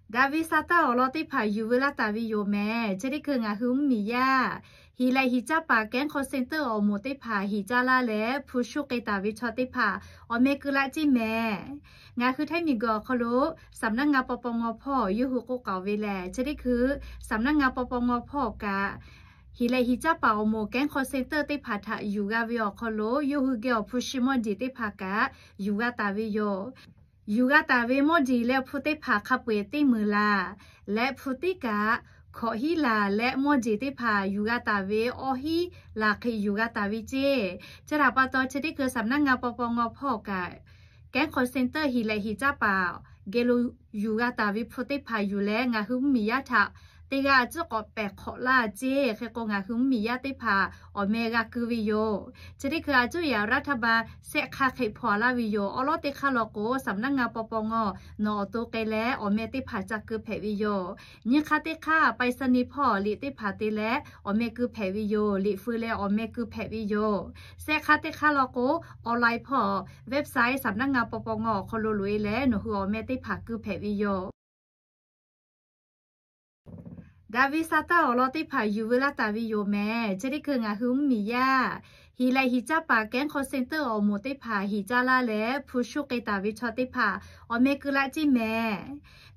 Daꞈ ve sa taˇ awˬ lawn teˇ hpaˍ yuˬ veu laˇ taˍ ve yoˬ mehˍ. Chi teˇ hkui ngaˬ hui mvuhˇmiˬ yaˇ hiˍ lehˬ hiˍ caˇ paˍ kehˉ call center awˬ moˍ teˇ hpaˍ hiˍ caˇ laˇ leh hpu shuˆ k'ai taˍ ve chaw teˇ hpaˍ awˬ meh keu laˇ ceˇ mehˍ. Ngaˬ hui Htaiˇ miˬguiˬ awˬ hk'aw lo สำนักงาน ปปง hpawˇ yawˇ hui k'oˆ k'aoˍ ve lehˬ, chi teˇ hkui สำนักงาน ปปง hpawˇ kaꞈ hiˍ lehˬ hiˍ caˇ paˍ awˬ moˍ kehˉ call center teˇ hpaˍ htaꞈ yuˬ g'a ve awˬ hk'aw lo yawˇ hui geh awˬ hpu shi mawˇ jeˬ teˇ hpaˍ kaꞈ yuˬ g'a taˍ ve yoˬ. Yuˬ g'a taˍ ve mawˇ jeˬ leh hpu teˇ hpaˍ hk'a peu-eˬ teˇ meunˍ laˬ leh hpu tiˉ kaꞈ hkawꞈ hiˉ laˬ leh mawˇ jeˬ teˇ hpaˍ yuˬ g'a taˍ ve awˇ hiˉ laˬ hk'e yuˬ g'a taˍ ve ceˇ. Chi htaꞈ pa taw chi teˇ hkui สำนักงาน ปปง hpawˇ kaꞈ kehˉ call center hiˍ lehˬ hiˍ caˇ paˍ geh lo yuˬ g'a taˍ ve hpu teˇ hpaˍ yuˬ leh ngaˬ hui mvuhˇmiˬ yaˇ htaꞈ teˇ g'aˇ tcuhˉ k'awꞈ pehˬ hk'awꞈ laˇ ceˇ. Hk'e k'o ngaˬ hui mvuhˇmiˬ yaˇ teˇ hpaˍ awˬ meh g'a keu ve yoˬ. Chi teˇ hkui a cuˇ yaꞈ รัฐบาล shehˆ hk'aˇ hk'e hpaw laˇ ve yoˬ. Awˉ lawˉ teˇ hk'aˇ law k'o สำนักงาน ปปง nawˬ awˬ to k'ai leh awˬ meh teˇ hpaˍ ca keu hpehꞈ ve yoˬ. Nyiˇ hk'aˇ teˇ hk'aˇ ไปรษณีย์ hpawˇ liꞈ teˇ hpaˍ te leh awˬ meh keu hpehꞈ ve yoˬ. Liꞈ feu leh awˬ meh keu hpehꞈ ve yoˬ. Shehˆ hk'aˇ teˇ hk'aˇ law k'o online hpawˇ website สำนักงาน ปปง awˬ hk'aw lo loꞈ-e leh nawˬ hui awˬ meh teˇ hpaˍ keu hpehꞈ ve yoˬ. Daꞈ ve sa taˇ awˬ lawn teˇ hpaˍ yuˬ veu laˇ taˍ ve yoˬ mehˍ. Chi teˇ hkui ngaˬ hui mvuhˇmiˬ yaˇ hiˍ lehˬ hiˍ caˇ paˍ kehˉ call center awˬ moˍ teˇ hpaˍ hiˍ caˇ laˇ leh hpu shuˆ k'ai taˍ ve chaw teˇ hpaˍ awˬ meh keu laˇ ceˇ mehˍ.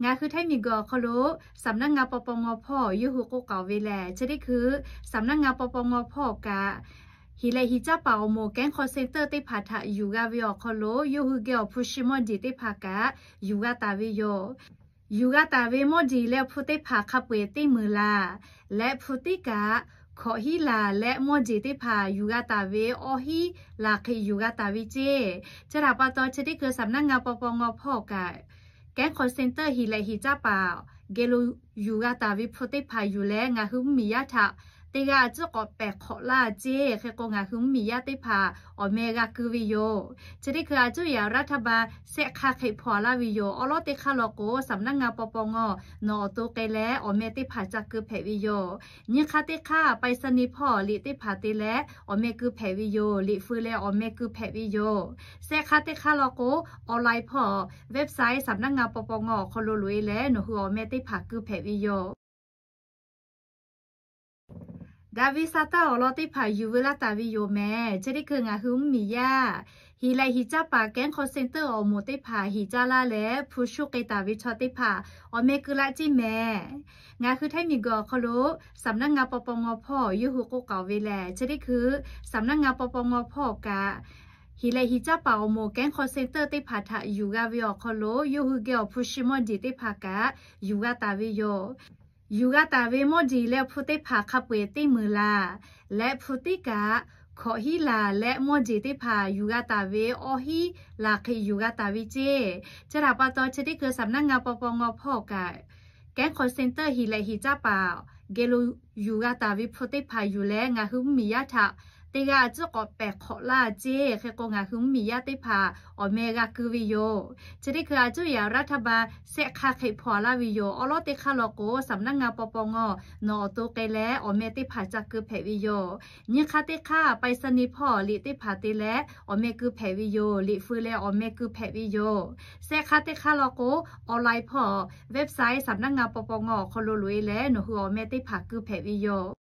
Ngaˬ hui Htaiˇ miˬguiˬ awˬ hk'aw lo สำนักงาน ปปง hpawˇ yawˇ hui k'oˆ k'aoˍ ve lehˬ, chi teˇ hkui สำนักงาน ปปง hpawˇ kaꞈ hiˍ lehˬ hiˍ caˇ paˍ awˬ moˍ kehˉ call center teˇ hpaˍ htaꞈ yuˬ g'a ve awˬ hk'aw lo yawˇ hui geh awˬ hpu shi mawˇ jeˬ teˇ hpaˍ kaꞈ yuˬ g'a taˍ ve yoˬ. Yuˬ g'a taˍ ve mawˇ jeˬ leh hpu teˇ hpaˍ hk'a peu-eˬ teˇ meunˍ laˬ leh hpu tiˉ kaꞈ hkawꞈ hiˉ laˬ leh mawˇ jeˬ teˇ hpaˍ yuˬ g'a taˍ ve awˇ hiˉ laˬ hk'e yuˬ g'a taˍ ve ceˇ. Chi htaꞈ pa taw chi teˇ hkui สำนักงาน ปปง hpawˇ kaꞈ kehˉ call center hiˍ lehˬ hiˍ caˇ paˍ geh lo yuˬ g'a taˍ ve hpu teˇ hpaˍ yuˬ leh ngaˬ hui mvuhˇmiˬ yaˇ htaꞈ teˇ g'aˇ tcuhˉ k'awꞈ pehˬ hk'awꞈ laˇ ceˇ. Hk'e k'o ngaˬ hui mvuhˇmiˬ yaˇ teˇ hpaˍ awˬ meh g'a keu ve yoˬ. Chi teˇ hkui a cuˇ yaꞈ รัฐบาล shehˆ hk'aˇ hk'e hpaw laˇ ve yoˬ. Awˉ lawˉ teˇ hk'aˇ law k'o สำนักงาน ปปง nawˬ awˬ to k'ai leh awˬ meh teˇ hpaˍ ca keu hpehꞈ ve yoˬ. Nyiˇ hk'aˇ teˇ hk'aˇ ไปรษณีย์ hpawˇ liꞈ teˇ hpaˍ te leh awˬ meh keu hpehꞈ ve yoˬ. Liꞈ feu leh awˬ meh keu hpehꞈ ve yoˬ. Shehˆ hk'aˇ teˇ hk'aˇ law k'o online hpawˇ website สำนักงาน ปปง awˬ hk'aw lo loꞈ-e leh nawˬ hui awˬ meh teˇ hpaˍ keu hpehꞈ ve yoˬ. Daꞈ ve sa taˇ awˬ lawn teˇ hpaˍ yuˬ veu laˇ taˍ ve yoˬ mehˍ. Chi teˇ hkui ngaˬ hui mvuhˇmiˬ yaˇ hiˍ lehˬ hiˍ caˇ paˍ kehˉ call center awˬ moˍ teˇ hpaˍ hiˍ caˇ laˇ leh hpu shuˆ k'ai taˍ ve chaw teˇ hpaˍ awˬ meh keu laˇ ceˇ mehˍ. Ngaˬ hui Htaiˇ miˬguiˬ awˬ hk'aw lo สำนักงาน ปปง hpawˇ yawˇ hui k'oˆ k'aoˍ ve lehˬ, chi teˇ hkui สำนักงาน ปปง hpawˇ kaꞈ hiˍ lehˬ hiˍ caˇ paˍ awˬ moˍ kehˉ call center teˇ hpaˍ htaꞈ yuˬ g'a ve awˬ hk'aw lo yawˇ hui geh awˬ hpu shi mawˇ jeˬ teˇ hpaˍ kaꞈ yuˬ g'a taˍ ve yoˬ. Yuˬ g'a taˍ ve mawˇ jeˬ leh hpu teˇ hpaˍ hk'a peu-eˬ teˇ meunˍ laˬ leh hpu tiˉ kaꞈ hkawꞈ hiˉ laˬ leh mawˇ jeˬ teˇ hpaˍ yuˬ g'a taˍ ve awˇ hiˉ laˬ hk'e yuˬ g'a taˍ ve ceˇ. Chi htaꞈ pa taw chi teˇ hkui สำนักงาน ปปง hpawˇ kaꞈ kehˉ call center hiˍ lehˬ hiˍ caˇ paˍ geh lo yuˬ g'a taˍ ve hpu teˇ hpaˍ yuˬ leh ngaˬ hui mvuhˇmiˬ yaˇ htaꞈ teˇ g'aˇ tcuhˉ k'awꞈ pehˬ hk'awꞈ laˇ ceˇ. Hk'e k'o ngaˬ hui mvuhˇmiˬ yaˇ teˇ hpaˍ awˬ meh g'a keu ve yoˬ. Chi teˇ hkui a cuˇ yaꞈ รัฐบาล shehˆ hk'aˇ hk'e hpaw laˇ ve yoˬ. Awˉ lawˉ teˇ hk'aˇ law k'o สำนักงาน ปปง nawˬ awˬ to k'ai leh awˬ meh teˇ hpaˍ ca keu hpehꞈ ve yoˬ. Nyiˇ hk'aˇ teˇ hk'aˇ ไปรษณีย์ hpawˇ liꞈ teˇ hpaˍ te leh awˬ meh keu hpehꞈ ve yoˬ. Liꞈ feu leh awˬ meh keu hpehꞈ ve yoˬ. Shehˆ hk'aˇ teˇ hk'aˇ law k'o online hpawˇ website สำนักงาน ปปง awˬ hk'aw lo loꞈ-e leh nawˬ hui awˬ meh teˇ hpaˍ keu hpehꞈ ve yoˬ.